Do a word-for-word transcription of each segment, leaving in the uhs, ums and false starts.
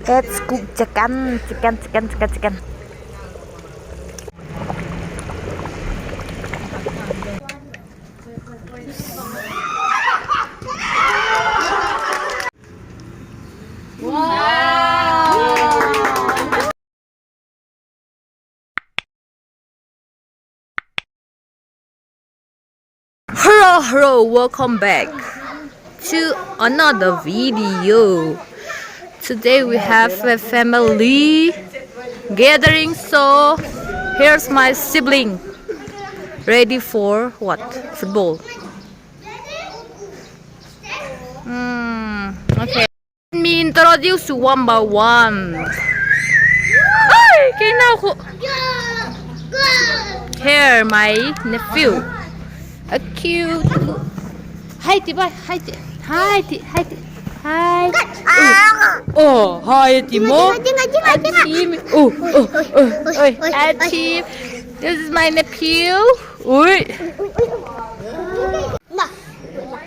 Let's cook chicken, chicken, chicken, chicken, chicken. Hello, hello, welcome back to another video. Today we have a family gathering, so here's my sibling, ready for what? Football. Hmm, okay. Let me introduce you one by one. Ai, kei nau khu. Here, my nephew. A cute. Hi ti bai, hi ti. Hi ti, hi ti. Hi. Oh, hi ti mo. A team. Oh, oh, oh, oh. A team. This is my nephew. Ui.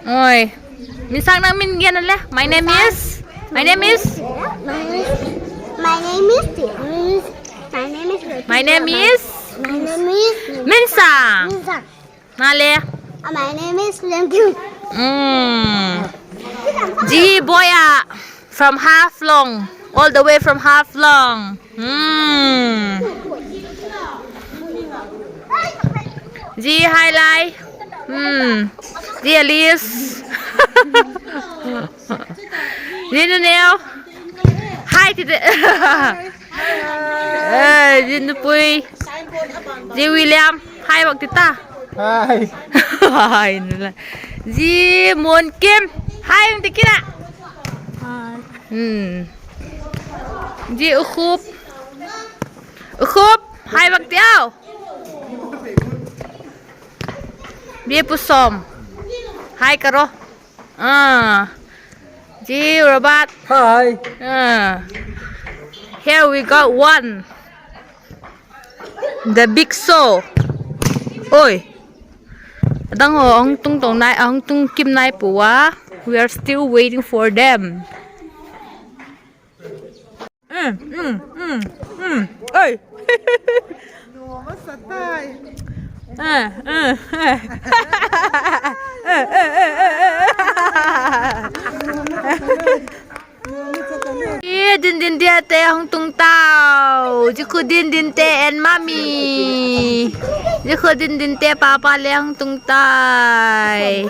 Oi. Min sang, nang min gen le. My name is, my name is, my name is, my name is, my name is, my name is Min Sang. Min Sang. Na le. Uh, my name is Lem Kim. Mm. Ji boy ah. From Haflong, all the way from Haflong. Hmm. Ji Hai Lai. Hmm. Ji Alice. Ji Nu Neu. Hai ti de. Eh, Ji Nu Pui. Ji William. Hai bak ti ta. Hai. Hai nu la. Ji Mun Kim. Hai ti kit a. Hai. Hmm. Ji U Khup. U Khup, hai bak ti au. Bia Pu Som. Hai ka ro. Ah. Ji Robert. Hai. Ah. Here we got one. The big show. Oi. Adang haw a hung tung to nai, a hung tung kim nai pua. We are still waiting for them. Mm, mm, mm, mm. Oi. Nuam a sa tai. Eh, eh, eh. Eh, eh, eh, eh, eh. Ih, Din Din Dia te hung tung tau. Zia khu Din Din te and Mummy. Zia khu Din Din te papa le hung tung tai.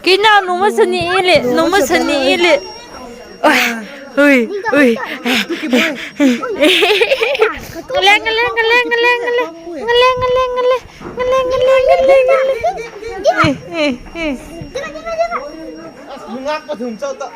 Kei nau number sani i le, number sani i le. Ui, ui. Ngaleng, ngaleng, ngaleng, ngaleng, ngaleng. Ngaleng, ngaleng, ngaleng. Ngaleng, ngaleng, ngaleng, ngaleng. Eh, eh, eh. Ngak pathum chau ta.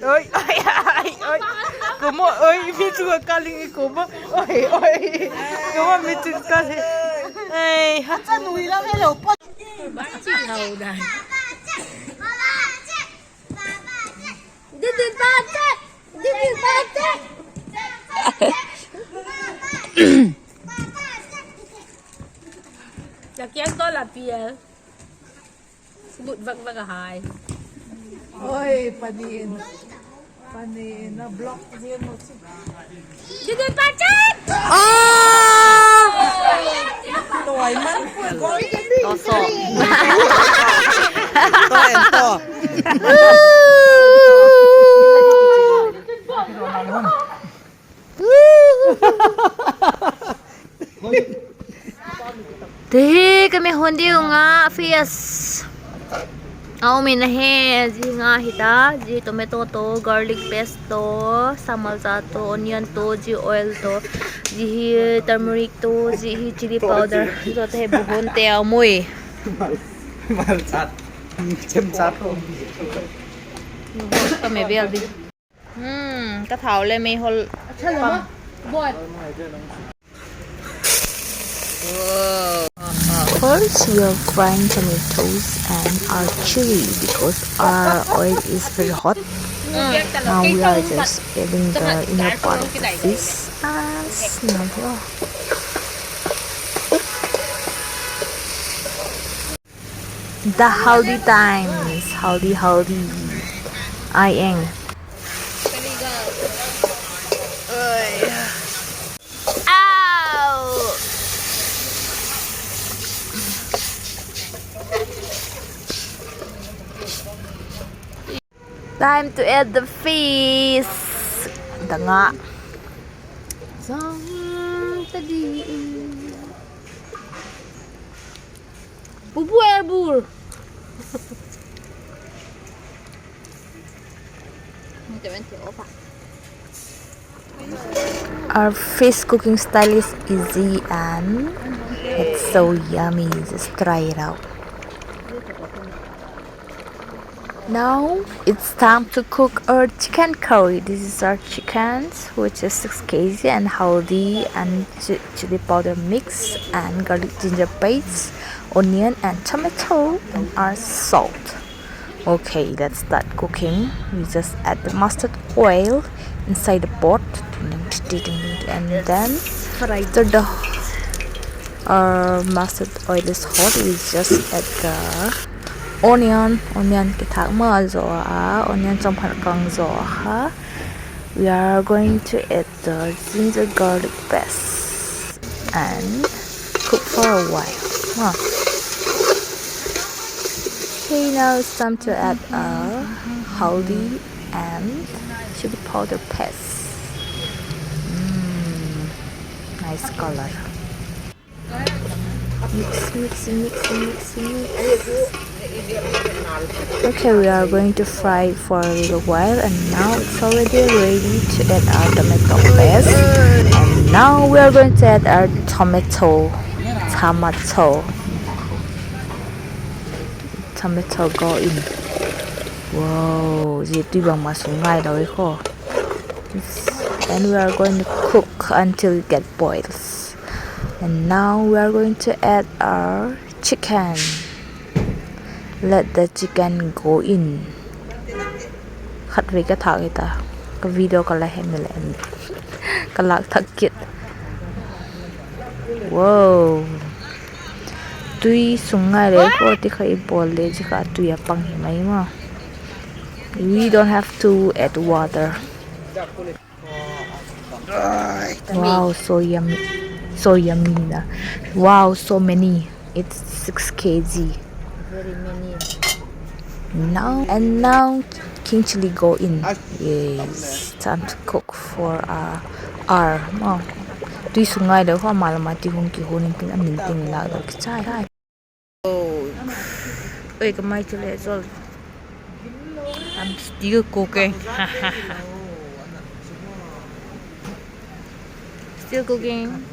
Oi, oi, oi, oi. Kuama, oi, mi chu ka ling i kuama. Oi, oi. Kuama mi chu ka le. Ei, ha. Chan ui la velo pot. Chi hau da. Didin pa chek. Didin pa chek. Ka kiang to la pial. But vak vak a hai. Oi, pani in. Pani in a block zia mo chi. Didin pa chek. Ah! Toi man pui ko. To so. To en to. Ti hi ka mi hun diu nga fias. Au mi na he, zi nga hita, zi tomato to, garlic paste to, samal za to, onion to, zi oil to, zi hi turmeric to, zi hi chili powder, zo te he buhun te au mui. Mal chat, chem chat to. Ka me bel di. Hmm, ka thau le mei hol. Of course, we are frying tomatoes and our chili because our oil is very hot. Now we are just adding the inner part of the fish. Ah, smell. The haldi times, haldi, haldi. Ai eng. Au! Time to add the fish. Dang a. Zang ta di. Bubu er bur. Our fish cooking style is easy and it's so yummy. Just try it out. Now it's time to cook our chicken curry. This is our chickens, which is six K G, and haldi and chi-, chili powder mix, and garlic ginger paste, onion and tomato, and our salt. Okay, let's start cooking. We just add the mustard oil inside the pot. And then after the, uh, mustard oil is hot, we just add the onion. Onion kithâk ma zaw a, onion chawm khat kang zaw a kha. We are going to add the ginger garlic paste and cook for a while. Ah. Okay, now it's time to add, uh, haldi and chili powder paste. Mm, nice color. Mix, mix, mix, mix, mix. Okay, we are going to fry for a little while, and now it's already ready to add our tomato paste. And now we are going to add our tomato, tomato, tomato go in. Wow, zia tui bangma sung ngai lo e khaw. And we are going to cook until it get boils. And now we are going to add our chicken. Let the chicken go in. Khatvei ka thâk hita, ka video ka la hem le ka lâk thak kit. Wow. Tui sung ngai le khaw ti kha i bawl le zia kha tui a pang hi mai ma. We don't have to add water. Wow, so yummy. So yummy na. Wow, so many. It's six K G. Very many. Now, and now, king chili go in. Yes, time to cook for a hour. Tui sung ngai lo, hua ma lam a ti hung kihun in tin, a min tin lak lo kichai. Oi, ka mai chu le zol. I'm still cooking. Still cooking.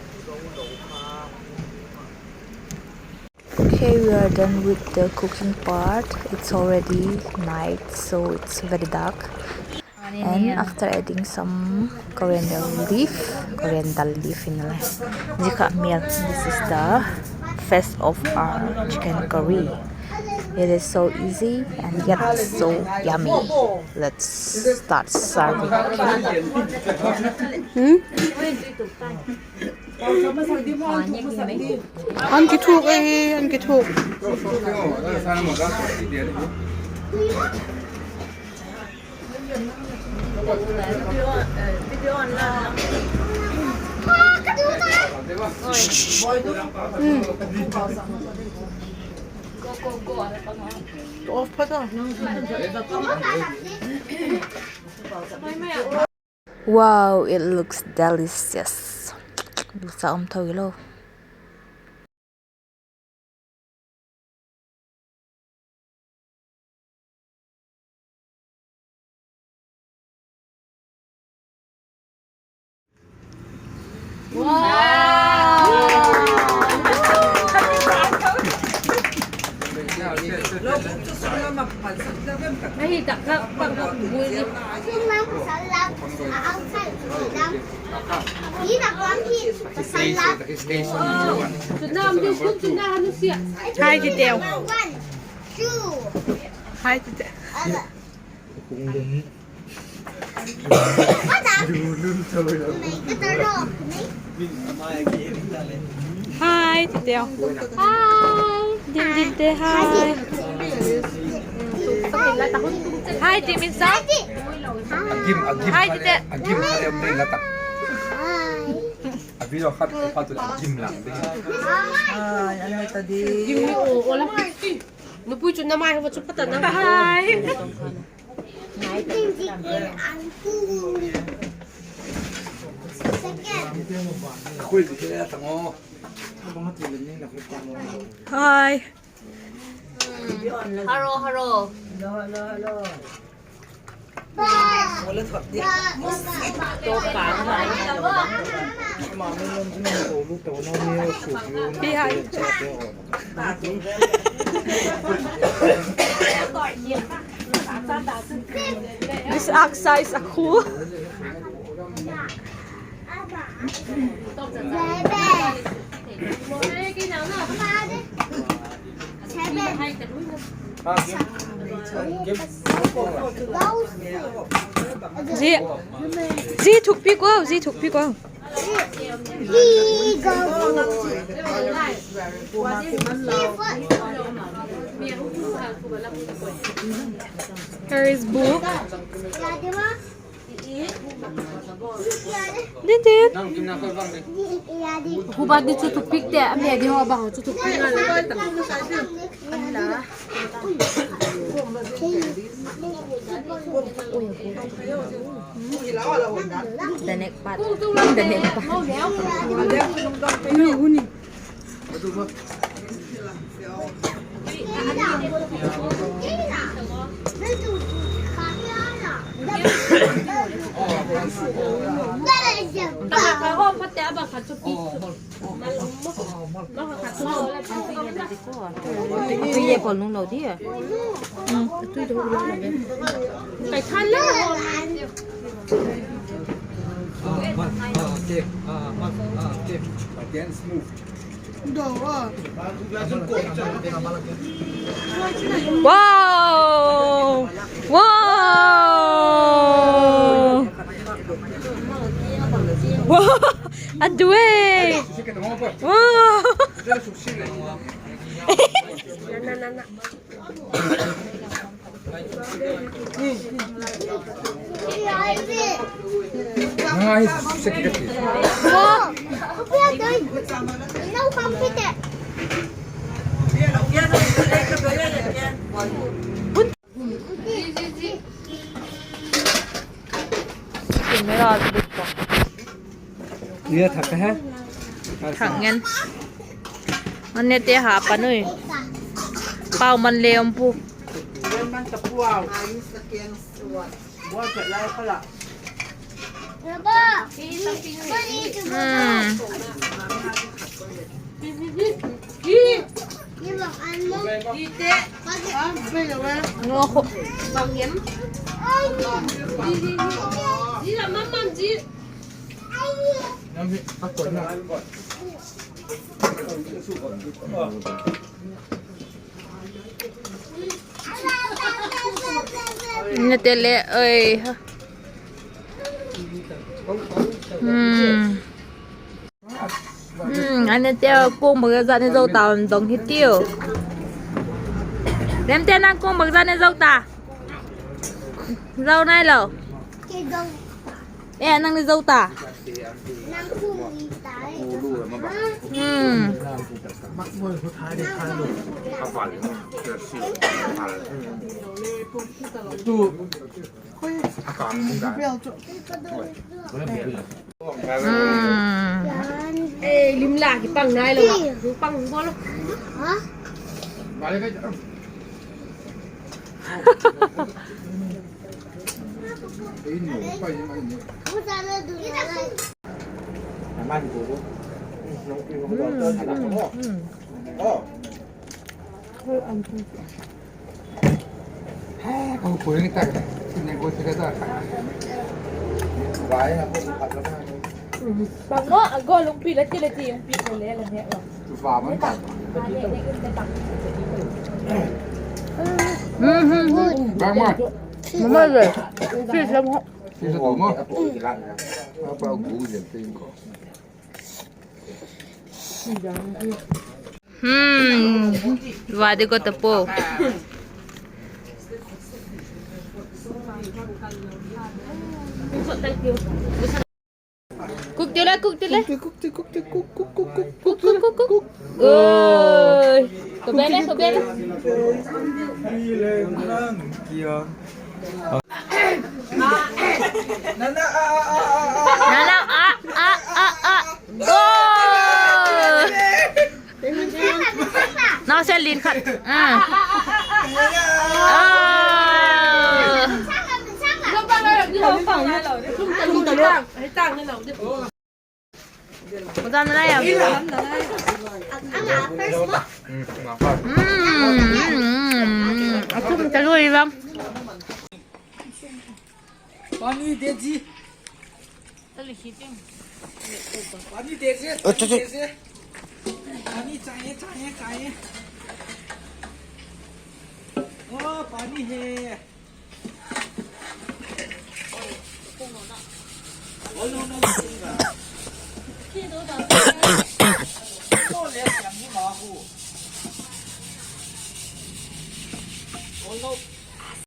Okay, we are done with the cooking part. It's already night, so it's very dark. And after adding some coriander leaf, coriander leaf in a, zia kha mial. This is the face of our chicken curry. It is so easy and yet so yummy. Let's start serving. Hmm? An kithuk e, an kithuk. Wow, it looks delicious. Sa um tho ilo. Hai ti teu. Hai ti teu. Hai ti teu. Hai. Din din te hai. Hai ti min sa. Hai ti te. A video khat pha tu la gim lang ding. Ai, an ta di. Gim ni o, o la. Nupui chu na mai haw chu pha ta na. Hai. Khui ti le ta ngo. Hai. Haro, haro. Pi hai. This Aksa is a cool. Zi, zi thukpi ko, zi thukpi ko. Here is book. Din din. Hubat di chu tupik te, a me di ho bang chu tupik nga la ta. The next part. The next part. Tui e kol nung lo di a. Tui do lo. Kai khan la. Wow! Wow! Wow! A du e! Wow! Thak ngen. An nete ha pan ui. Pau man le um pu. Nete le oi. Hmm. Hmm, a nete kuang bang zat ne zo ta, dong hi tiu. Lemte, nang kuang bang zat ne zo ta? Zo nai lo. E, nang ne zo ta? Hmm. Hmm. E, lim la kipang nai lo. Pang bol lo. Bang maw, a go lungpi la ti la ti, lungpi ko le la ne lo. Bang maw. Mama le. Ti sa tu maw. Apa gu jen ting ko. Hmm. Wa de ko ta po. Kuk ti le, kuk ti le. Kuk ti, kuk ti, kuk ti, kuk, kuk, kuk, kuk, kuk, kuk, kuk. Oi. Ko bele, ko bele. Nana, a, a, a, a. Go! Nau se lin khat. Ah. Ah. Mudam na ya. Hmm, hmm, hmm, hmm. Atum ta lui bang. Pani de ji. Pani de ji. Pani चाहिए, चाहिए, चाहिए. ओ, पानी है.